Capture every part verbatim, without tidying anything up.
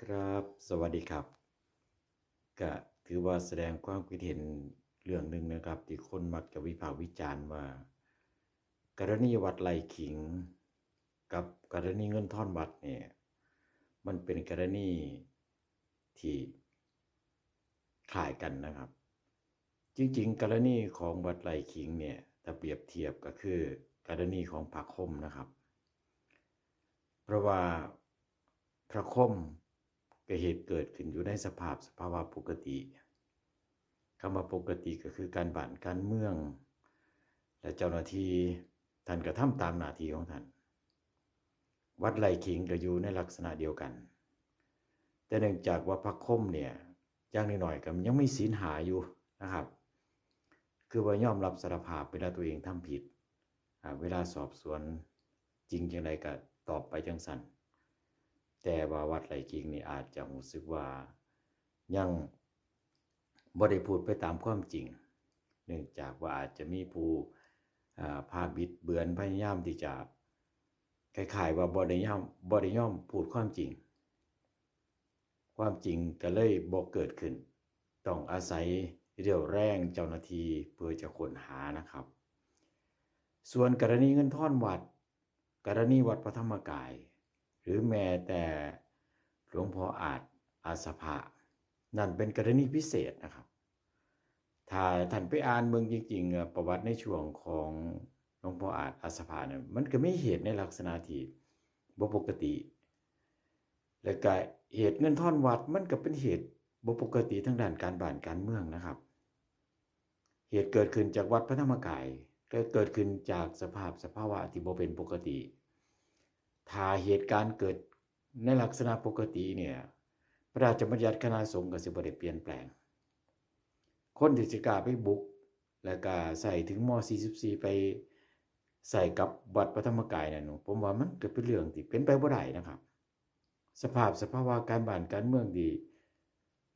ครับ สวัสดีครับ ก็ถือว่าแสดงความคิดเห็นเรื่องหนึ่งนะครับ ที่คนมักจะวิพากษ์วิจารณ์ว่า กรณีวัดไร่ขิง กับกรณีเงินทอนวัดเนี่ย มันเป็นกรณีที่คล้ายกันนะครับ จริงๆ กรณีของวัดไร่ขิงเนี่ย ถ้าเปรียบเทียบก็คือกรณีของพระคมนะครับ เพราะว่าพระคมก็เหตุเกิดขึ้นอยู่ในสภาพสภาวะปกติ คำว่าปกติก็คือการบ้านการเมือง และเจ้าหน้าที่ท่านก็ทำตามหน้าที่ของท่าน วัดไร่ขิงก็อยู่ในลักษณะเดียวกัน แต่เนื่องจากว่าพระคมเนี่ย อย่างน้อยๆ ก็ยังมีศีลห้าอยู่นะครับ คือว่ายอมรับสารภาพเวลาตัวเองทำผิด อ่า เวลาสอบสวนจริงจังใดก็ตอบไปจังซั่น แต่ว่าวัดไร่ขิงนี่อาจจะรู้สึกว่ายังบ่ได้พูดไปตามความจริง เนื่องจากว่าอาจจะมีผู้ อ่า พาบิดเบือน พยายามที่จะคล้ายๆ ว่าบ่ได้ยอม บ่ได้ยอมพูดความจริง ความจริงก็เลยบ่เกิดขึ้น ต้องอาศัยเรี่ยวแรงเจ้าหน้าที่เพื่อจะค้นหานะครับ ส่วนกรณีเงินทอนวัด กรณีวัดพระธรรมกาย หรือแม้แต่หลวงพ่ออาจอาสภะ นั่นเป็นกรณีพิเศษนะครับ ถ้าท่านไปอ่านเบิ่งจริงๆ อ่ะ ประวัติในช่วงของหลวงพ่ออาจอาสภะเนี่ย มันก็มีเหตุในลักษณะที่บ่ปกติ และก็เหตุเงินทอนวัด มันก็เป็นเหตุบ่ปกติทางด้านการบ้านการเมืองนะครับ เหตุเกิดขึ้นจากวัดพระธรรมกาย ก็เกิดขึ้นจากสภาพสภาวะที่บ่เป็นปกติ ถ้าเหตุการณ์เกิดในลักษณะปกติเนี่ย พระราชบัญญัติคณะสงฆ์ก็สิบ่ได้เปลี่ยนแปลง คนที่สิกล้าไปบุก และก็ใส่ถึง ม.สี่สิบสี่ ไปใส่กับวัดพระธรรมกายนั่น ผมว่ามันก็เป็นเรื่องที่เป็นไปบ่ได้นะครับ สภาพสภาวะการบ้านการเมืองที่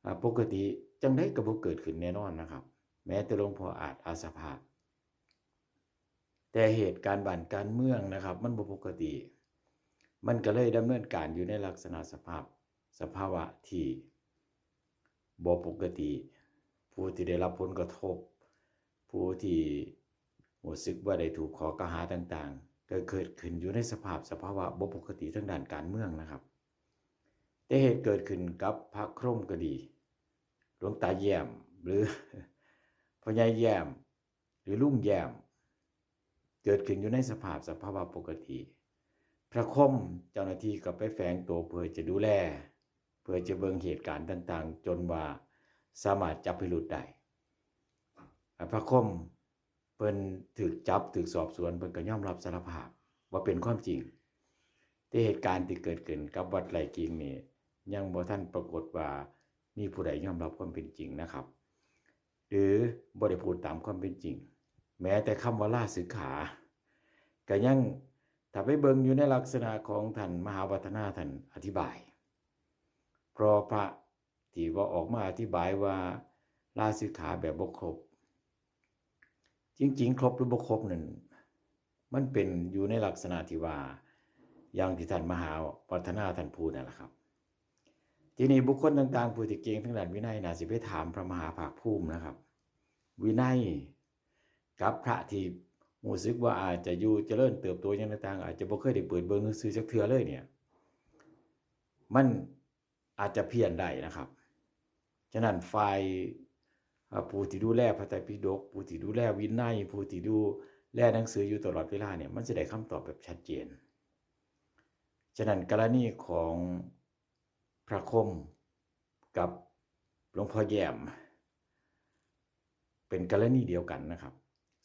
อ่า ปกติจังใดก็บ่เกิดขึ้นแน่นอนนะครับ แม้แต่หลวงพ่ออาจอาสภะ แต่เหตุการณ์บ้านการเมืองนะครับ มันบ่ปกติ มันก็เลยดำเนินการอยู่ในลักษณะสภาพสภาวะที่บ่ปกติ ผู้ที่ได้รับผลกระทบ ผู้ที่รู้สึกว่าได้ถูกข้อกล่าวหาต่างๆ ก็เกิดขึ้นอยู่ในสภาพสภาวะบ่ปกติทางด้านการเมืองนะครับ แต่เหตุเกิดขึ้นกับพระคมก็ดี หลวงตาแย้ม หรือ พ่อใหญ่แย้ม หรือลุงแย้ม เกิดขึ้นอยู่ในสภาพสภาวะปกติ พระคมเจ้าหน้าที่ก็ไปแฝงตัวเพื่อจะดูแล เพื่อจะเบิ่งเหตุการณ์ต่างๆ จนว่าสามารถจับพิรุธได้ อ่า พระคมเพิ่นถูกจับ ถูกสอบสวน เพิ่นก็ยอมรับสารภาพว่าเป็นความจริง แต่เหตุการณ์ที่เกิดขึ้นกับวัดไร่ขิงนี่ ยังบ่ทันปรากฏว่ามีผู้ใดยอมรับความเป็นจริงนะครับ หรือบ่ได้พูดตามความเป็นจริง แม้แต่คำว่าลาสิกขา ก็ยัง ถ้าไปเบิ่งอยู่ในลักษณะของท่านมหาวัฒนาท่านอธิบาย เพราะพระที่ว่าออกมาอธิบายว่าลาสิกขาแบบบ่ครบ จริงๆ ครบหรือบ่ครบนั่น มันเป็นอยู่ในลักษณะที่ว่า อย่างที่ท่านมหาวัฒนาท่านพูดนั่นแหละครับ ทีนี้บุคคลต่างๆ ผู้ที่เก่งทางด้านวินัยน่าสิไปถามพระมหาภาคภูมินะครับ วินัยกับพระที่รู้สึกว่าอาจจะอยู่เจริญเติบโตอย่างต่างๆ อาจจะบ่เคยได้เปิดเบิ่งหนังสือจักเทื่อเลยเนี่ย มันอาจจะเพี้ยนได้นะครับ ฉะนั้นฝ่าย อ่า ผู้ที่ดูแลพระไตรปิฎก ผู้ที่ดูแลวินัย ผู้ที่ดูแลหนังสืออยู่ตลอดเวลาเนี่ย มันสิได้คำตอบแบบชัดเจน ฉะนั้นกรณีของพระคมกับหลวงพ่อแย้ม เป็นกรณีเดียวกันนะครับ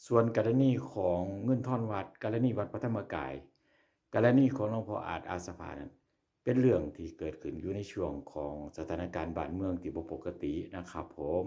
ส่วนกรณีของเงินทอนวัด กรณีวัดพระธรรมกาย กรณีของหลวงพ่ออาจอาสภานั้น เป็นเรื่องที่เกิดขึ้นอยู่ในช่วงของสถานการณ์บ้านเมืองที่บ่ปกตินะครับผม